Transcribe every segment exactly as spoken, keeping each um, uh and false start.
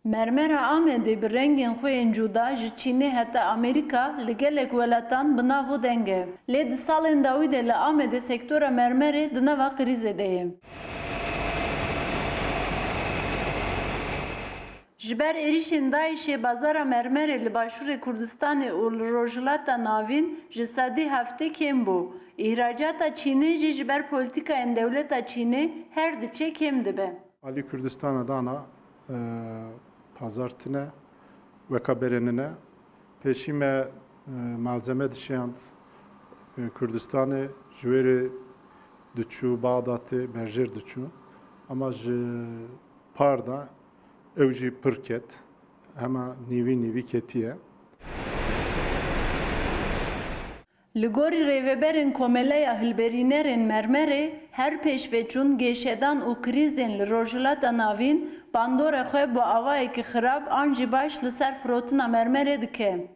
Mermera Amedê bi rengên xwe yên cuda ji Çînê heta Amerîka li gelek welatan bi nav û deng e. Lê di salên dawî de li Amedê sektora mermerê di nava krîzê de ye. Ji ber êrîşên DAIŞ'ê bazara mermerê li Başûrê Kurdistanê û li Rojhilata Navîn ji sedî heftê kêm bû. Îhracata Çînê jî ji ber polîtîkayên dewleta Çînê her diçe kêm dibe. Alî Kurdistana dana, e, pazar tine, weka berê nine. Pêşî me, e, malzeme dişiyand, e, Kurdistanê, ji wê rê diçû, Baxdatê, berjêr diçû. Ama ji par de ew jî pir ket, hema nîvî nîvî ketiye. Li gorî rêveberên Komeleya Hilberînerên Mermerê, her pêşveçûn, gêşedan û krîzên li Rojhilata Navîn bandora xwe bi awayekî xirab an jî baş li ser firotina mermerê dike.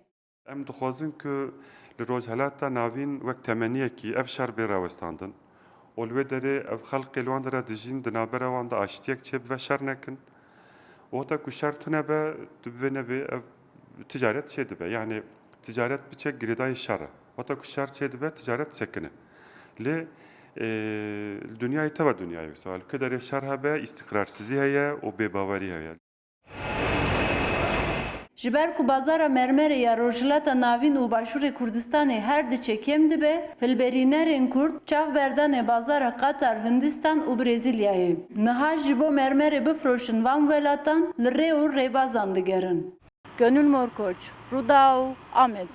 Em dixwazin ku li Rojhilata Navîn wek temeniyekî ev şer bê rawestandin û li wê derê ev xelkê li wan dera dijîn di navbera wan de aştiyek çêbibe, şer nekin. Wexta ku şer tune be, tu bivê nebê, ev ticaret çêdibe. Yani ticaret biçe girêdayî şer e. Wexta ku şer çêdibe, ticaret sekine. Lê, e, li dinyayê teva dinyayê wisa. Li ku derê şer hebe, îstiqrarsizî heye û bêbawerî heye. Ji ber ku bazara mermerê ya Rojhilata Navîn û Başûrê Kurdistanê her diçe kêm dibe, hilberînerên Kurd çavberdanê bazara Qatar, Hindistan û Brezîlyayê. Niha ji bo mermerê bifroşin van welatan li rê û rêbazan digerin. Gönül Morkoç, Rûdaw, Amed.